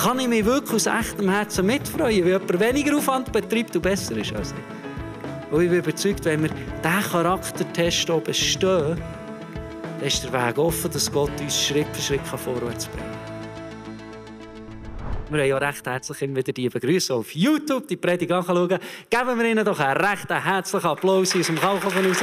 kann ich mich wirklich aus echtem Herzen mitfreuen, weil jemand weniger Aufwand betreibt und besser ist als ich. Und ich bin überzeugt, wenn wir diesen Charaktertest hier bestehen, dann ist der Weg offen, dass Gott uns Schritt für Schritt vorwärts bringen kann. Wir haben ja recht herzlich immer wieder die begrüßen auf YouTube, die Predigt anschauen. Geben wir ihnen doch einen recht herzlichen Applaus aus dem Kalkofen raus.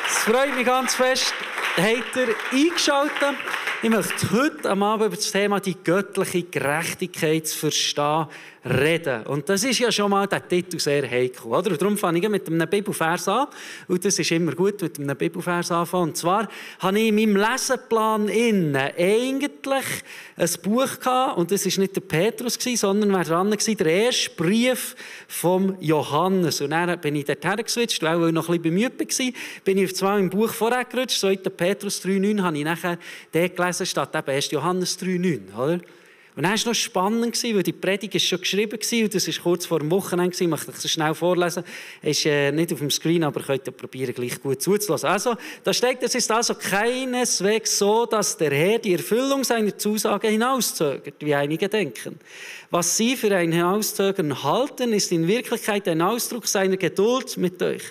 Es freut mich ganz fest, habt ihr eingeschaltet. Ich möchte heute am Abend über das Thema die göttliche Gerechtigkeit zu verstehen reden. Und das ist ja schon mal der Titel sehr heikel, oder? Und darum fange ich mit einem Bibelvers an. Und das ist immer gut, mit einem Bibelvers anfangen. Und zwar habe ich in meinem Leseplan eigentlich ein Buch gehabt. Und das war nicht der Petrus, sondern wer dran war, der erste Brief vom Johannes. Und dann bin ich dorthin geswitcht, weil ich noch ein bisschen bemüht war. Bin ich zwar im Buch vorher gerutscht, 2. Petrus 3,9 habe ich nachher dort gelesen, statt eben 1. Johannes 3,9, oder? Und dann war es noch spannend, weil die Predigt ist schon geschrieben war, und das war kurz vor dem Wochenende. Ich möchte es schnell vorlesen. Es ist nicht auf dem Screen, aber ihr könnt probieren, gleich gut zuzulassen. Also, da steht, es ist also keineswegs so, dass der Herr die Erfüllung seiner Zusage hinauszögert, wie einige denken. Was sie für ein Hinauszögern halten, ist in Wirklichkeit ein Ausdruck seiner Geduld mit euch.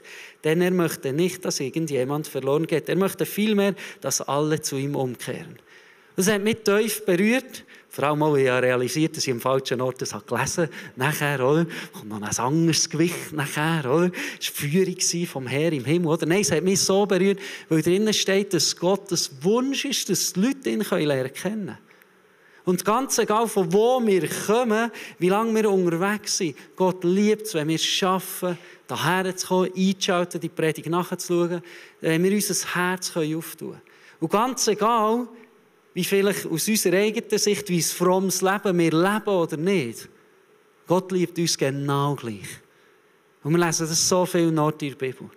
Denn er möchte nicht, dass irgendjemand verloren geht. Er möchte vielmehr, dass alle zu ihm umkehren. Das hat mich tief berührt. Vor allem, weil ich realisiert, dass ich am falschen Ort das gelesen habe. Nachher, oder? Kommt noch ein anderes Gewicht nachher, oder? Das war die Führung vom Herrn im Himmel, oder? Nein, es hat mich so berührt, weil drinnen steht, dass Gottes Wunsch ist, dass die Leute ihn lernen können. Und ganz egal, von wo wir kommen, wie lange wir unterwegs sind, Gott liebt es, wenn wir es schaffen, hierher zu kommen, einzuschalten, die Predigt nachzuschauen, wenn wir unser Herz auftun können. Und ganz egal, wie vielleicht aus unserer eigenen Sicht, wie ein frommes Leben wir leben oder nicht. Gott liebt uns genau gleich. Und wir lesen das so viel in der Bibel.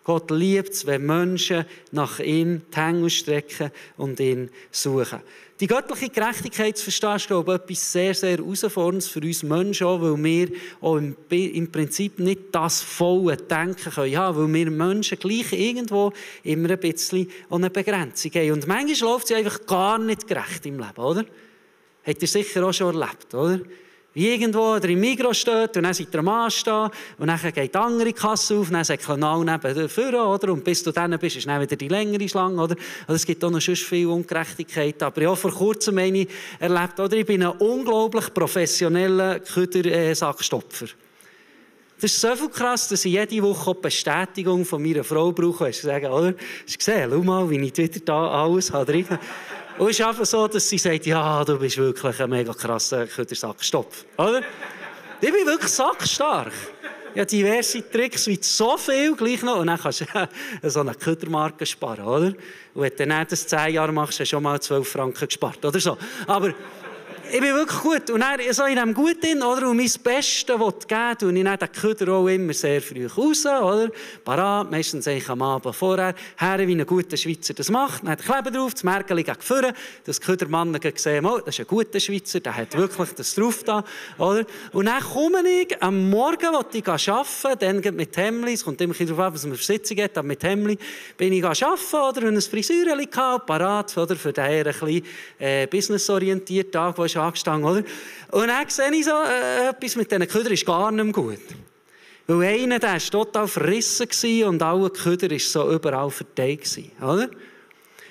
Gott liebt es, wenn Menschen nach ihm die Hände ausstrecken und ihn suchen. Die göttliche Gerechtigkeit zu verstehen, ist, glaube ich, etwas sehr, sehr herausforderndes für uns Menschen, auch, weil wir auch im Prinzip nicht das volle Denken können haben, weil wir Menschen gleich irgendwo immer ein bisschen eine Begrenzung haben. Und manchmal läuft es einfach gar nicht gerecht im Leben, oder? Habt ihr sicher auch schon erlebt, oder? Wie irgendwo oder im Migros steht und dann seid ihr am Anstehen und dann geht die andere Kasse auf und dann sagt genau neben dafür, oder? Und bis du dann bist, ist dann wieder die längere Schlange, oder? Also es gibt auch noch sonst viel Ungerechtigkeit. Aber ja, vor kurzem habe ich erlebt, oder? Ich bin ein unglaublich professioneller Küdersackstopfer. Das ist so viel krass, dass ich jede Woche die Bestätigung von meiner Frau brauche. Ich sage, oder? Hast du gesehen? Schau mal, wie ich wieder da alles habe. Und es ist einfach so, dass sie sagt, ja, du bist wirklich ein mega krasser Küdersackstopf. Oder? Ich bin wirklich sackstark. Ich habe diverse Tricks, wie so viel gleich noch. Und dann kannst du so eine Küdermarke sparen, oder? Und wenn du dann das 10 Jahre machst, hast du schon mal 12 Franken gespart, oder so. Aber ich bin wirklich gut. Und dann so in dem gut drin, oder? Und mein Bestes geben, und ich nehme den Köder auch immer sehr früh raus, oder? Parat, meistens am Abend vorher, her, wie ein guter Schweizer das macht. Dann hat der Kleber drauf, das Märkeli geht vorne, das Ködermann gesehen, oh, das ist ein guter Schweizer, der hat wirklich das drauf da, oder? Und dann komme ich am Morgen, wo ich arbeiten, dann mit Hemli, es kommt immer darauf an, was man für Sitzung hat, aber mit Hemli bin ich arbeiten, oder? Und ein Friseurchen gehabt, parat, oder? Für den ein bisschen businessorientierten Tag, wo ich angestanden, oder? Und dann sehe ich so, etwas mit diesen Ködern ist gar nicht mehr gut. Weil einer, der war total verrissen und alle Köder waren so überall verteilt, oder?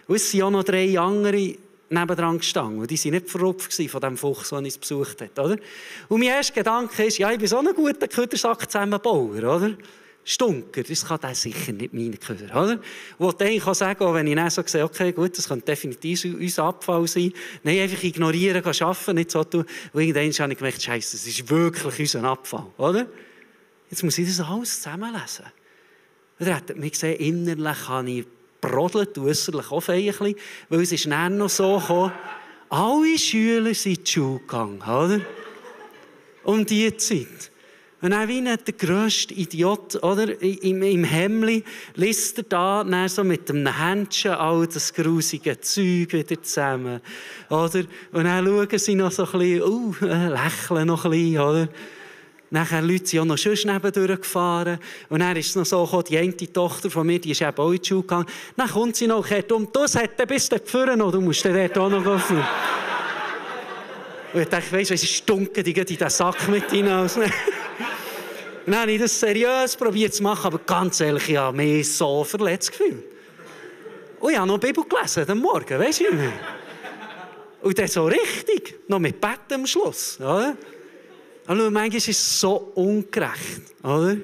Und es sind auch noch 3 andere nebendran gestanden. Und die waren nicht verrupft von dem Fuchs, den ich besucht habe, oder? Und mein erster Gedanke ist, ja, ich bin so ein guter Ködersack zusammenbauer, oder? Stunker, das kann der sicher nicht meine Köder, oder? Und ich kann sagen, auch wenn ich dann so sehe, okay, gut, das könnte definitiv unser Abfall sein. Nein, einfach ignorieren, arbeiten, nicht so tun. Und irgendwann habe ich gemerkt, Scheiße, das ist wirklich unser Abfall, oder? Jetzt muss ich das alles zusammenlesen. Und dann hat mich gesehen, innerlich habe ich brodelt, äußerlich auch ein bisschen, weil es ist dann noch so gekommen, alle Schüler sind in die Schule gegangen, oder? Um diese Zeit. Und dann wie der grösste Idiot, oder? Im Hemli liest er da dann so mit einem Händchen all das grusige Zeug wieder zusammen, oder? Und dann schauen sie noch so ein bisschen, lächeln noch ein bisschen, oder? Nachher Leute sind auch noch schon nebendurch gefahren. Und dann ist es noch so gekommen, die eine Tochter von mir, die ist eben auch in die Schule gegangen. Dann kommt sie noch, du sagt bis dort vorne noch, du musst dort auch noch gehen. Und ich dachte, weisst du, es ist dunkel, die geht in diesen Sack mit hinein. Und dann habe ich das seriös probiert zu machen, aber ganz ehrlich, ich habe mich so verletzt gefühlt. Und ich habe noch die Bibel gelesen am Morgen, weisst du? Und dann so richtig, noch mit Betten am Schluss. Oder? Und manchmal ist es so ungerecht. Oder?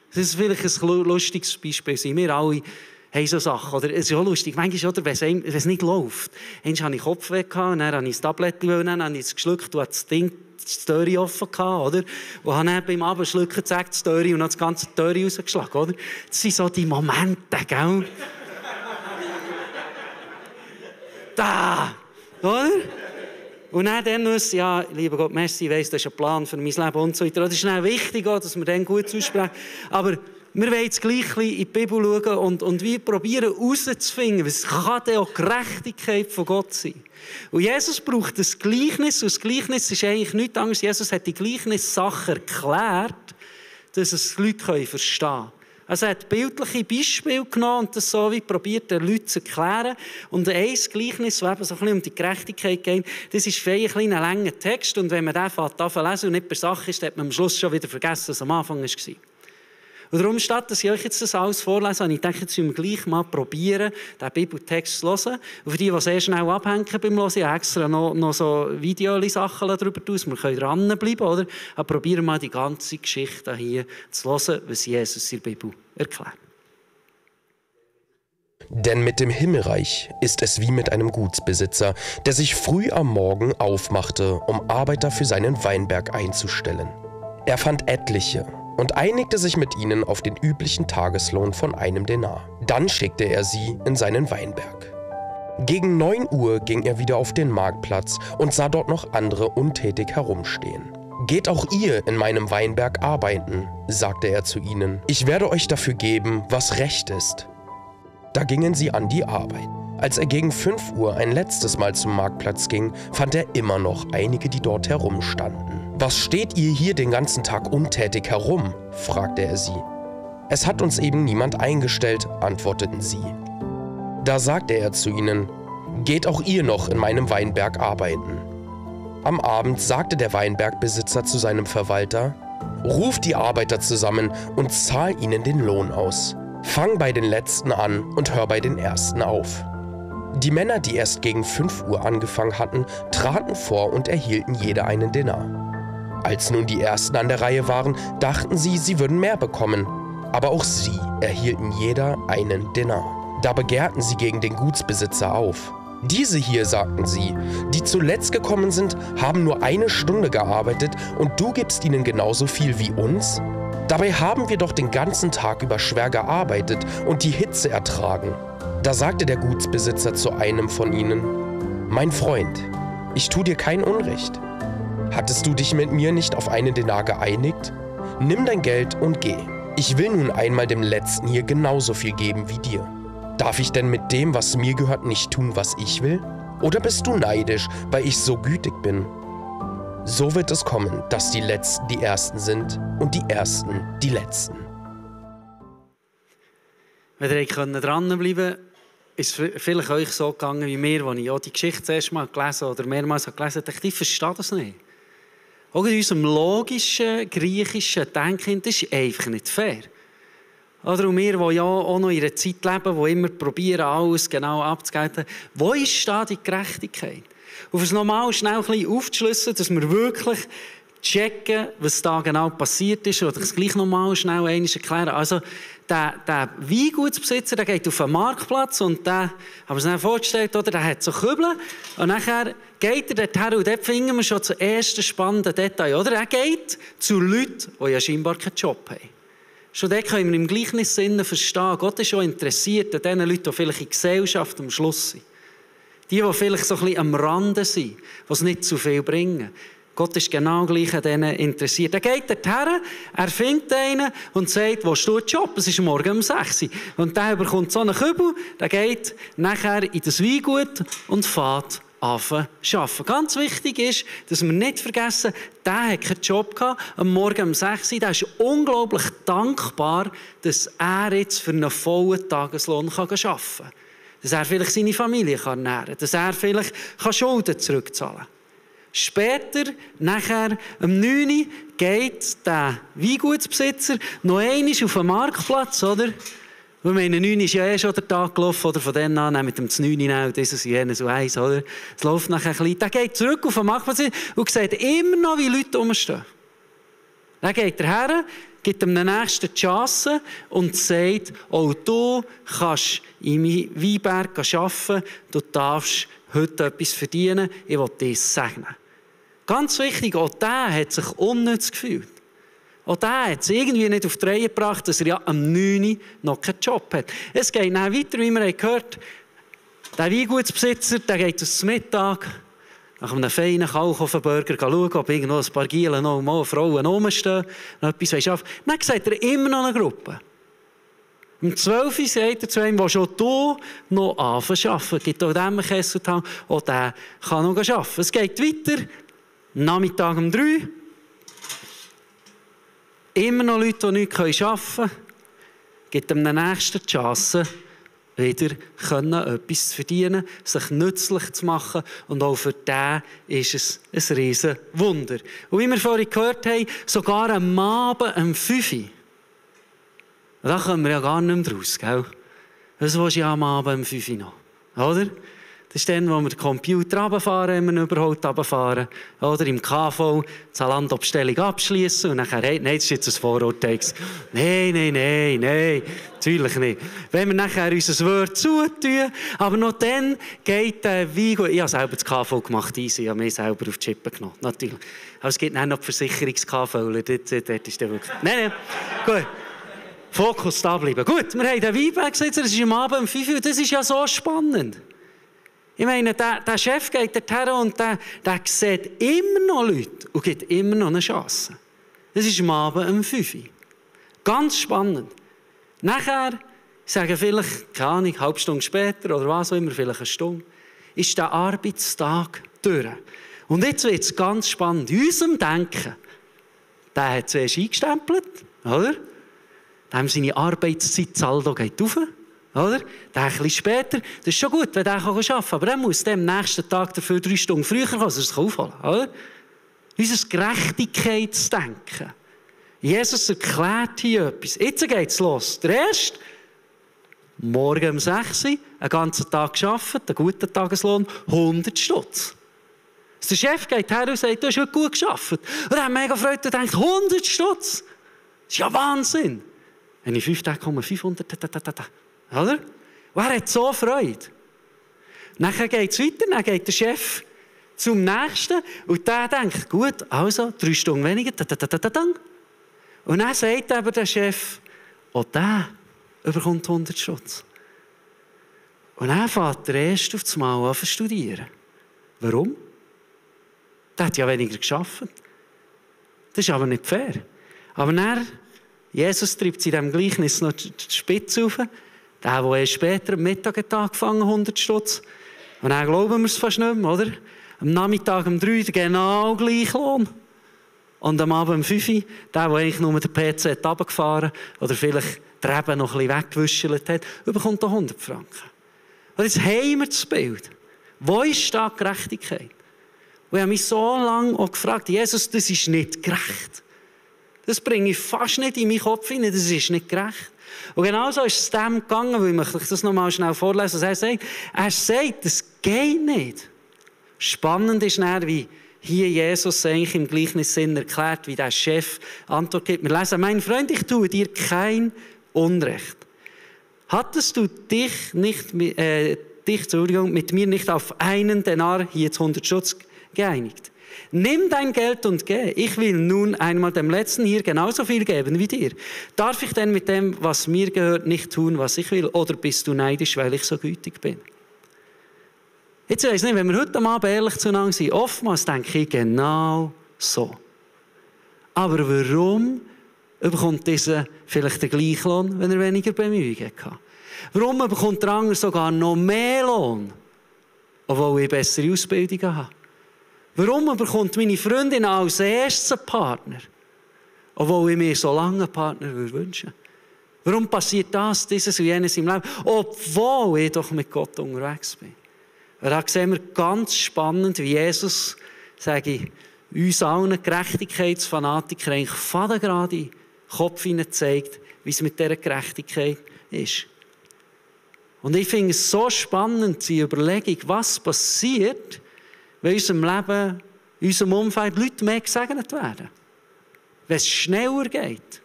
Das ist vielleicht ein lustiges Beispiel. Wir alle haben so Sachen. Oder? Es ist auch lustig. Manchmal, oder, wenn es nicht läuft. Einmal hatte ich Kopfweh, dann habe ich das Tablet genommen, dann habe ich es geschluckt und das Ding, die Türe offen gehabt, oder? Und habe dann beim Abschlucken gesagt, die Türe und dann das ganze Türe rausgeschlagen, oder? Das sind so die Momente, gell? Da! Oder? Und dann muss ja, lieber Gott, merci, ich weiss, das ist ein Plan für mein Leben und so weiter. Das ist dann wichtig, dass wir dann gut aussprechen. Aber wir wollen jetzt gleich in die Bibel schauen und wir probieren herauszufinden, was kann denn auch Gerechtigkeit von Gott sein. Und Jesus braucht das Gleichnis, und das Gleichnis ist eigentlich nichts anderes. Jesus hat die Gleichnis-Sache erklärt, dass es die Leute verstehen können. Also er hat bildliche Beispiele genommen und das so wie probiert, den Leuten zu erklären. Und ein Gleichnis, das eben so ein bisschen um die Gerechtigkeit geht, das ist für ein langer Text. Und wenn man den lesen und nicht per Sache ist, dann hat man am Schluss schon wieder vergessen, was am Anfang war. Und darum, statt dass ich euch jetzt das alles vorlese, habe ich gedacht, jetzt müssen wir gleich mal probieren, den Bibeltext zu hören. Und für die, die sehr schnell abhängen beim Hören, ich habe extra noch so Videosachen darüber aus. Wir können dranbleiben, oder? Aber probieren mal die ganze Geschichte hier zu hören, was Jesus in der Bibel erklärt. Denn mit dem Himmelreich ist es wie mit einem Gutsbesitzer, der sich früh am Morgen aufmachte, um Arbeiter für seinen Weinberg einzustellen. Er fand etliche und einigte sich mit ihnen auf den üblichen Tageslohn von 1 Denar. Dann schickte er sie in seinen Weinberg. Gegen 9 Uhr ging er wieder auf den Marktplatz und sah dort noch andere untätig herumstehen. »Geht auch ihr in meinem Weinberg arbeiten«, sagte er zu ihnen. »Ich werde euch dafür geben, was recht ist.« Da gingen sie an die Arbeit. Als er gegen 5 Uhr ein letztes Mal zum Marktplatz ging, fand er immer noch einige, die dort herumstanden. »Was steht ihr hier den ganzen Tag untätig herum?« fragte er sie. »Es hat uns eben niemand eingestellt«, antworteten sie. Da sagte er zu ihnen, »Geht auch ihr noch in meinem Weinberg arbeiten.« Am Abend sagte der Weinbergbesitzer zu seinem Verwalter, »Ruf die Arbeiter zusammen und zahl ihnen den Lohn aus. Fang bei den Letzten an und hör bei den Ersten auf.« Die Männer, die erst gegen 5 Uhr angefangen hatten, traten vor und erhielten jeder 1 Denar. Als nun die Ersten an der Reihe waren, dachten sie, sie würden mehr bekommen. Aber auch sie erhielten jeder 1 Denar. Da begehrten sie gegen den Gutsbesitzer auf. »Diese hier«, sagten sie, »die zuletzt gekommen sind, haben nur 1 Stunde gearbeitet und du gibst ihnen genauso viel wie uns? Dabei haben wir doch den ganzen Tag über schwer gearbeitet und die Hitze ertragen.« Da sagte der Gutsbesitzer zu einem von ihnen, »Mein Freund, ich tue dir kein Unrecht. Hattest du dich mit mir nicht auf 1 Denar geeinigt? Nimm dein Geld und geh. Ich will nun einmal dem Letzten hier genauso viel geben wie dir. Darf ich denn mit dem, was mir gehört, nicht tun, was ich will? Oder bist du neidisch, weil ich so gütig bin? So wird es kommen, dass die Letzten die Ersten sind und die Ersten die Letzten.« Wenn ihr dranbleiben könnt, ist es vielleicht euch so gegangen wie mir, als ich auch die Geschichte zuerst mal gelesen oder mehrmals gelesen habe, dachte ich verstehe das nicht. Auch in unserem logischen, griechischen Denken, das ist einfach nicht fair. Oder und wir, die ja auch noch in einer Zeit leben, die immer probieren, alles genau abzugelten, wo ist da die Gerechtigkeit? Und es nochmal schnell ein bisschen aufzuschlüsseln, dass wir wirklich checken, was da genau passiert ist, oder ich es gleich nochmal schnell einmal erklären. Also, der Weingutsbesitzer, der geht auf den Marktplatz und der, haben wir es dann vorgestellt, oder, der hat so Kübel und nachher geht er dorthin und dort finden wir schon das erste spannende Detail, oder? Er geht zu Leuten, die ja scheinbar keinen Job haben. Schon dort können wir im gleichen Sinne verstehen, Gott ist schon interessiert an den Leuten, die vielleicht in der Gesellschaft am Schluss sind. Die vielleicht so ein bisschen am Rande sind, die es nicht zu viel bringen. Gott ist genau gleich an denen interessiert. Er geht dorthin, er findet einen und sagt, wo steht der Job? Es ist morgen um 6 Uhr. Und der bekommt so einen Kübel, der geht nachher in das Weingut und fährt an zu arbeiten. Ganz wichtig ist, dass wir nicht vergessen, der hat keinen Job gehabt, am Morgen um 6 Uhr. Der ist unglaublich dankbar, dass er jetzt für einen vollen Tageslohn arbeiten kann. Dass er vielleicht seine Familie ernähren kann, dass er vielleicht Schulden zurückzahlen kann. Später, nachher, um 9 Uhr, geht der Weingutsbesitzer noch einmal auf den Marktplatz, oder? Wir meinen, 9 Uhr ist ja schon der Tag gelaufen, oder von dann an, mit dem 9 Uhr, dieses und jenes und eins, oder? Es läuft nachher ein bisschen. Der geht zurück auf den Marktplatz und sieht immer noch, wie Leute rumstehen. Dann geht er her, gibt ihm den nächsten die Chance und sagt, auch du kannst in meinem Weinberg arbeiten, du darfst heute etwas verdienen, ich will dich segnen. Ganz wichtig, auch der hat sich unnütz gefühlt. Auch der hat es irgendwie nicht auf die Reihe gebracht, dass er ja am 9 Uhr noch keinen Job hat. Es geht dann weiter, wie wir gehört haben. Der Weingutsbesitzer, der geht zum Mittag, nach einem feinen Kalkofen-Burger schauen, ob irgendwo ein paar Gielen noch mal Frauen rumstehen, noch etwas arbeiten. Dann sagt er immer noch eine Gruppe. Um 12 Uhr sagt er zu einem, der schon hier noch anfangen zu arbeiten. Es gibt auch dem Kesseltang, auch der kann noch arbeiten. Es geht weiter. Nachmittag um 3 Uhr. Immer noch Leute, die nichts arbeiten können. Gibt dem nächsten die Chance, wieder etwas zu verdienen, sich nützlich zu machen. Und auch für den ist es ein riesen Wunder. Und wie wir vorhin gehört haben, sogar am Abend um 5 Uhr. Da kommen wir ja gar nicht mehr raus, gell? Was willst du ja am Abend um 5 Uhr noch? Oder? Das ist dann, wo wir den Computer runterfahren, wenn wir ihn überhaupt runterfahren. Oder im KV die Zalando-Bestellung abschließen und nachher, hey, nein, das ist jetzt ein Vorurteil. Nein, natürlich nicht. Wenn wir nachher unser Wort zutun, aber noch dann geht der Wein. Ich habe selber das KV gemacht, easy, ich habe mich selber auf die Chippe genommen, natürlich. Aber es gibt noch die Versicherungs-KV, dort ist der wirklich... Nein, gut. Fokus da bleiben. Gut, wir haben den Weinberg gesetzt, das ist am Abend um 5 Uhr, das ist ja so spannend. Ich meine, der Chef geht dorthin und der sieht immer noch Leute und gibt immer noch eine Chance. Das ist am Abend um 5 Uhr. Ganz spannend. Nachher, sagen vielleicht, keine Ahnung, eine halbe Stunde später oder was auch immer, vielleicht eine Stunde, ist der Arbeitstag durch. Und jetzt wird es ganz spannend. In unserem Denken, der hat zuerst eingestempelt, oder? Dem seine Arbeitszeit Saldo geht rauf. Oder? Der ein bisschen später, das ist schon gut, wenn der arbeiten kann, aber er muss am nächsten Tag dafür 3 Stunden früher kommen, dass er es aufholen kann. Oder? Unser Gerechtigkeitsdenken. Jesus erklärt hier etwas. Jetzt geht es los. Der erste, morgen um 6 Uhr, einen ganzen Tag gearbeitet, einen guten Tageslohn, 100 Stutz. Der Chef geht her und sagt, du hast heute gut gearbeitet. Und er hat mega Freude und denkt, 100 Stutz? Das ist ja Wahnsinn. Wenn ich 5 Tage komme, 500, oder? Und er hat so Freude. Nachher geht es weiter, dann geht der Chef zum Nächsten und der denkt, gut, also 3 Stunden weniger, Und dann sagt eben der Chef, auch der bekommt 100 Stutz. Und dann fährt der Erste auf das Mal an zu studieren. Warum? Der hat ja weniger gearbeitet. Das ist aber nicht fair. Aber dann, Jesus treibt in diesem Gleichnis noch die Spitze auf. Der erst später am Mittag hat angefangen, 100 Stutz. Und dann glauben wir es fast nicht mehr, oder? Am Nachmittag um 3 Uhr genau gleich Lohn. Und am Abend um 5 Uhr, der eigentlich nur den PC hat runtergefahren oder vielleicht die Reben noch ein bisschen weggewischelt hat, bekommt 100 Franken. Und jetzt haben wir das Bild. Wo ist da Gerechtigkeit? Und ich habe mich so lange auch gefragt, Jesus, das ist nicht gerecht. Das bringe ich fast nicht in meinen Kopf hinein, das ist nicht gerecht. Und genauso ist es dem gegangen, weil ich möchte das noch mal schnell vorlesen, was er sagt. Er sagt, das geht nicht. Spannend ist dann, wie hier Jesus eigentlich im Gleichnis-Sinn erklärt, wie der Chef Antwort gibt. Wir lesen, mein Freund, ich tue dir kein Unrecht. Hattest du dich mit mir nicht auf einen Denar, hier jetzt 100 Stutz, geeinigt? Nimm dein Geld und geh. Ich will nun einmal dem Letzten hier genauso viel geben wie dir. Darf ich denn mit dem, was mir gehört, nicht tun, was ich will? Oder bist du neidisch, weil ich so gütig bin? Jetzt weiss ich nicht, wenn wir heute Abend ehrlich zueinander sind, oftmals denke ich genau so. Aber warum bekommt dieser vielleicht den gleichen Lohn, wenn er weniger Bemühungen hat? Warum bekommt der andere sogar noch mehr Lohn, obwohl ich bessere Ausbildung habe? Warum bekommt meine Freundin als ersten Partner, obwohl ich mir so lange einen Partner wünschen würde? Warum passiert das, dieses und jenes im Leben, obwohl ich doch mit Gott unterwegs bin? Und da sehen wir ganz spannend, wie Jesus sage ich, uns allen Gerechtigkeitsfanatikern eigentlich fadengrad in den Kopf zeigt, wie es mit dieser Gerechtigkeit ist. Und ich finde es so spannend, die Überlegung, was passiert, wenn in unserem Leben, in unserem Umfeld Leute mehr gesegnet werden. Wenn es schneller geht.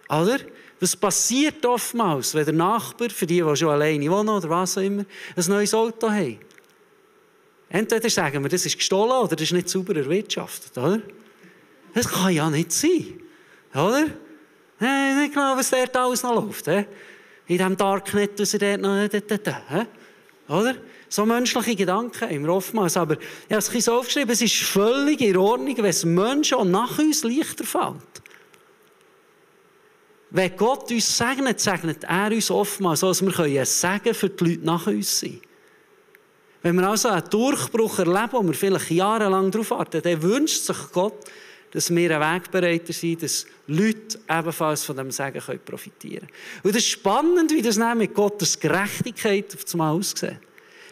Oder? Was passiert oftmals, wenn der Nachbar, für die schon alleine wohnen oder was auch immer, ein neues Auto hat? Entweder sagen wir, das ist gestohlen oder das ist nicht sauber erwirtschaftet. Oder? Das kann ja nicht sein. Oder? Nicht genau, was dort alles noch läuft. In diesem Darknet, was er dort noch... Oder? So menschliche Gedanken haben wir oftmals. Aber ich habe es so aufgeschrieben, es ist völlig in Ordnung, wenn es Menschen auch nach uns leichter fällt. Wenn Gott uns segnet, segnet er uns oftmals so, dass wir ein Segen für die Leute nach uns sein können. Wenn wir also einen Durchbruch erleben, wo wir vielleicht jahrelang darauf warten, dann wünscht sich Gott, dass wir ein Wegbereiter sind, dass Leute ebenfalls von diesem Segen profitieren können. Und das ist spannend, wie das mit Gottes Gerechtigkeit auf einmal aussieht.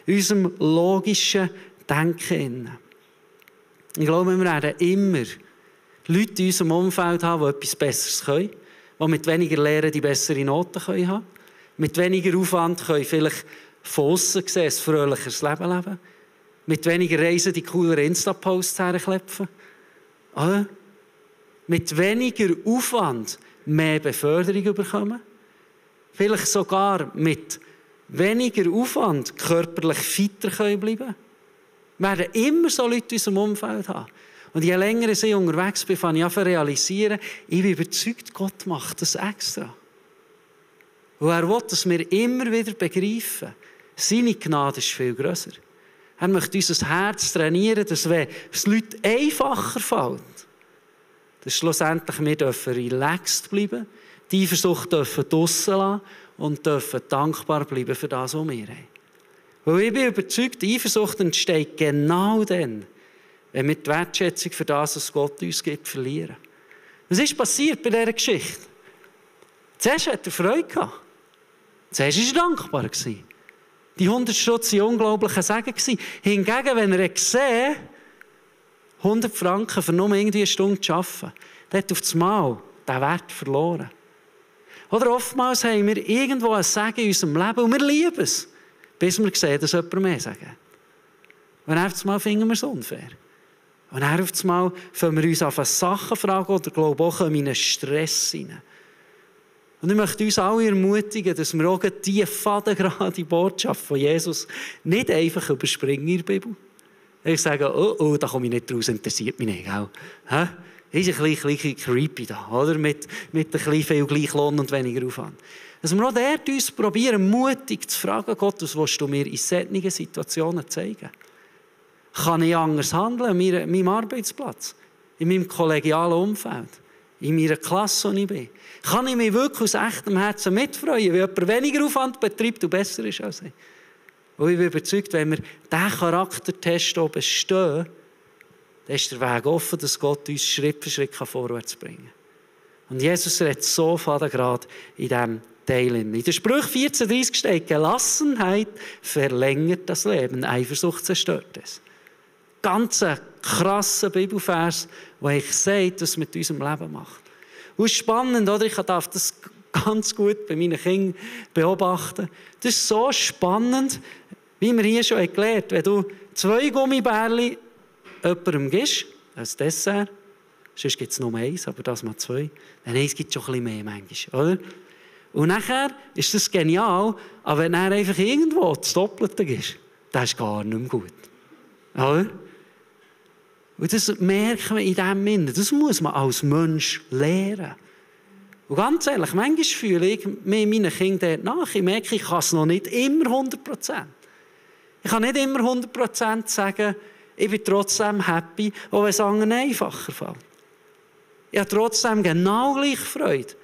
In unserem logischen Denken. Ich glaube, wir werden immer Leute in unserem Umfeld haben, die etwas Besseres können, die mit weniger Lehre die bessere Noten haben können, mit weniger Aufwand können vielleicht von aussen gesehen ein fröhlicheres Leben leben, mit weniger Reisen die cooleren Insta-Posts herklepfen, oder? Mit weniger Aufwand mehr Beförderung bekommen, vielleicht sogar mit weniger Aufwand körperlich fitter bleiben können. Wir werden immer so Leute in unserem Umfeld haben. Und je länger ich unterwegs bin, fange ich an zu realisieren, ich bin überzeugt, Gott macht das extra. Und er will, dass wir immer wieder begreifen, seine Gnade ist viel grösser. Er möchte unser Herz trainieren, dass wenn es Leuten einfacher fällt, dass schlussendlich wir relaxed bleiben, die Eifersucht draussen lassen und dürfen dankbar bleiben für das, was wir haben. Weil ich bin überzeugt, die Eifersucht entsteht genau dann, wenn wir die Wertschätzung für das, was Gott uns gibt, verlieren. Was ist passiert bei dieser Geschichte? Zuerst hat er Freude gehabt. Zuerst war er dankbar. Die 100 Stutz waren unglaubliche Segen. Hingegen, wenn er gesehen 100 Franken für nur irgendwie eine Stunde zu arbeiten, dann hat auf das Mal den Wert verloren. Oder oftmals haben wir irgendwo ein Segen in unserem Leben und wir lieben es, bis wir sehen, dass jemand mehr sagen. Und dann auf das Mal finden wir es unfair. Und dann auf das Mal fangen wir uns an Sachen fragen oder glauben auch in einen Stress hinein. Und ich möchte uns alle ermutigen, dass wir auch diese fadengerade Botschaft von Jesus nicht einfach überspringen in der Bibel. Ich sage, oh, da komme ich nicht raus, interessiert mich nicht. Hä? Ist ein bisschen creepy da, oder? Mit ein bisschen viel Gleichlohn und weniger Aufwand. Dass wir auch dort uns probieren, mutig zu fragen, Gott, was willst du mir in solchen Situationen zeigen? Kann ich anders handeln an meinem Arbeitsplatz, in meinem kollegialen Umfeld, in meiner Klasse, wo ich bin? Kann ich mich wirklich aus echtem Herzen mitfreuen, wenn jemand weniger Aufwand betreibt und besser ist als ich? Und ich bin überzeugt, wenn wir diesen Charaktertest bestehen, dann ist der Weg offen, dass Gott uns Schritt für Schritt vorwärts bringen kann. Und Jesus redet so gerade in diesem Teil. In der Sprüche 14,30 steht, Gelassenheit verlängert das Leben, Eifersucht zerstört es. Ganz ein krasser Bibelvers, der ich sagt, was es mit unserem Leben macht. Und spannend, oder? Ich darf das ganz gut bei meinen Kindern beobachten. Das ist so spannend, wie wir hier schon gelernt haben. Wenn du 2 Gummibärchen jemandem gibst, als Dessert, sonst gibt es nur 1, aber das mal 2, dann 1 gibt es schon ein bisschen mehr manchmal, oder? Und nachher ist das genial, aber wenn er einfach irgendwo das Doppelte ist, das ist gar nicht mehr gut. Oder? Und das merken wir in diesem Sinne. Das muss man als Mensch lernen. Und ganz ehrlich, manchmal fühle ich mir meinen Kindern nach. Ich merke, ich kann es noch nicht immer 100%. Ich kann nicht immer 100% sagen, ich bin trotzdem happy, auch wenn es anderen einfacher fällt. Ich habe trotzdem genau gleich Freude.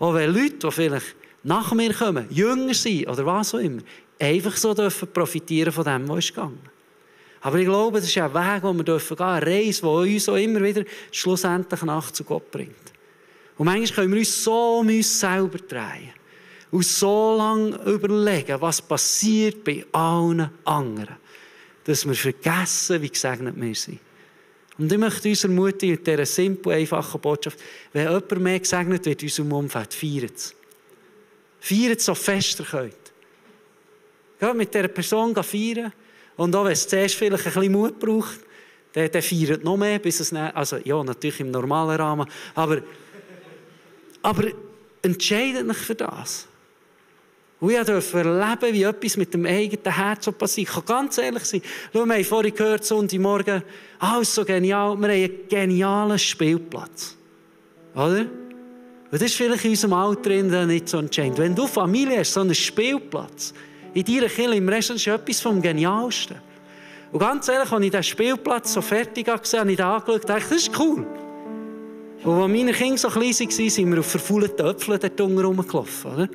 Auch wenn Leute, die vielleicht nach mir kommen, jünger sind oder was auch immer, einfach so dürfen profitieren von dem, was ist gegangen. Aber ich glaube, das ist ein Weg, den wir gehen dürfen, eine Reise, die uns auch immer wieder schlussendlich nach zu Gott bringt. Und manchmal können wir uns so um uns selber drehen und so lange überlegen, was passiert bei allen anderen, dass wir vergessen, wie gesegnet wir sind. Und ich möchte uns ermutigen, mit dieser simplen, einfachen Botschaft, wenn jemand mehr gesegnet wird in unserem Umfeld, feiert es. Feiert es so fest ihr könnt. Geht mit dieser Person feiern. Und auch wenn es zuerst vielleicht ein bisschen Mut braucht, dann feiert noch mehr, bis es nicht, also ja, natürlich im normalen Rahmen, aber entscheidet euch für das. Und ich durfte erleben, wie etwas mit dem eigenen Herz so passiert. Ich kann ganz ehrlich sein. Schau, wir haben vorhin gehört, Sonntagmorgen, alles so genial. Wir haben einen genialen Spielplatz. Oder? Und das ist vielleicht in unserem Alter nicht so entscheidend. Wenn du Familie hast, so einen Spielplatz, in deiner Kirche im Rest ist etwas vom Genialsten. Und ganz ehrlich, als ich diesen Spielplatz so fertig gesehen habe, habe ich da angeschaut und dachte, das ist cool. Und als meine Kinder so klein waren, sind wir auf verfaulten Äpfeln dort unten rumgelaufen. Oder?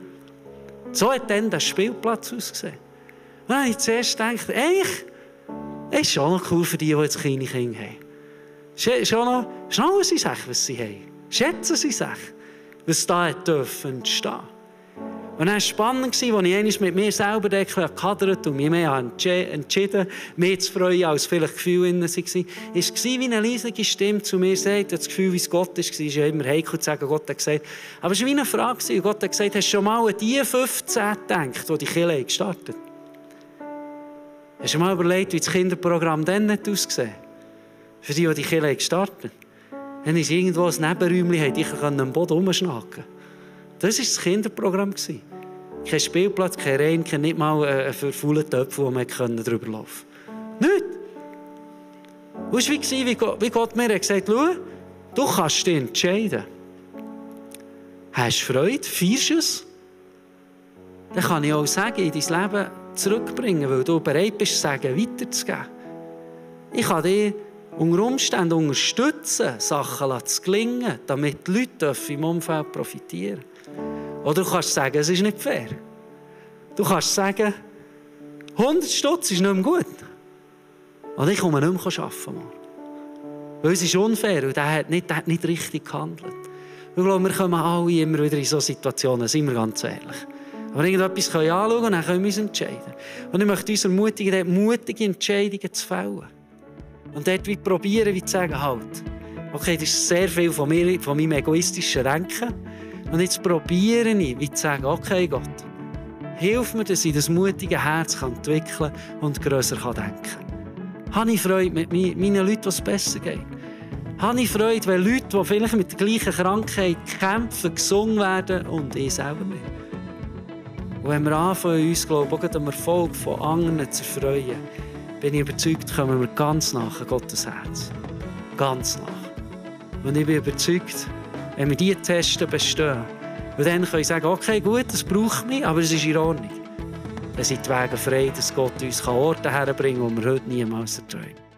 So hat dann der Spielplatz ausgesehen. Und dann habe ich zuerst gedacht, eigentlich ist schon noch cool für die jetzt kleine Kinder haben. Schnallen sie sich, was sie haben. Schätzen sie sich, was da entstehen durfte. Und dann war es spannend, als ich einmal mit mir selber gehadert und mich mehr entschieden, mehr zu freuen, als vielleicht Gefühle in sich waren. Es war wie eine leisliche Stimme zu mir sagt, das Gefühl, wie es Gott ist, ist ja immer heikel zu sagen, Gott hat gesagt. Aber es war wie eine Frage, und Gott hat gesagt, hast du schon mal an die 15 gedacht, die die Kirche gestartet haben? Hast du mal überlegt, wie das Kinderprogramm dann nicht ausgesehen? Für die Kirche gestartet haben? Dann ist irgendwo ein Nebenräumchen, die ich am Boden rumschnacken. Das war das Kinderprogramm. Kein Spielplatz, kein Rein, nicht mal einen verfaulten Töpfe, wo man drüber laufen konnte. Nicht. Und es war wie Gott mir gesagt hat, schau, du kannst dich entscheiden. Hast du Freude? Feierst du es? Dann kann ich auch sagen, in dein Leben zurückbringen, weil du bereit bist, zu sagen, weiterzugeben. Ich kann dich unter Umständen unterstützen, Sachen zu gelingen, damit die Leute im Umfeld profitieren dürfen. Oder du kannst sagen, es ist nicht fair. Du kannst sagen, 100 Stutz ist nicht mehr gut. Und ich komme nicht mehr arbeiten. Weil es ist unfair und der hat nicht richtig gehandelt. Ich glaube, wir kommen alle immer wieder in solche Situationen, sind wir ganz ehrlich. Aber irgendetwas können wir anschauen und dann können wir uns entscheiden. Und ich möchte uns ermutigen, dort mutige Entscheidungen zu fällen. Und dort probieren, wie zu sagen, halt, okay, das ist sehr viel von meinem egoistischen Denken. Und jetzt probiere ich, wie zu sagen, okay Gott, hilf mir, dass ich das mutige Herz entwickeln und grösser denken kann. Habe ich Freude mit meinen Leuten, was es besser geht? Habe ich Freude, wenn Leute, die vielleicht mit der gleichen Krankheit kämpfen, gesungen werden und ich selber nicht? Und wenn wir anfangen, uns auch am Erfolg von anderen zu freuen, bin ich überzeugt, kommen wir ganz nach an Gottes Herz. Ganz nach. Und ich bin überzeugt, wenn wir diese Tests bestehen, und dann können wir sagen, okay, gut, das braucht mich, aber es ist in Ordnung. Dann sind die Wege frei, dass Gott uns Orte herbringen kann, die wir heute niemals erträumen.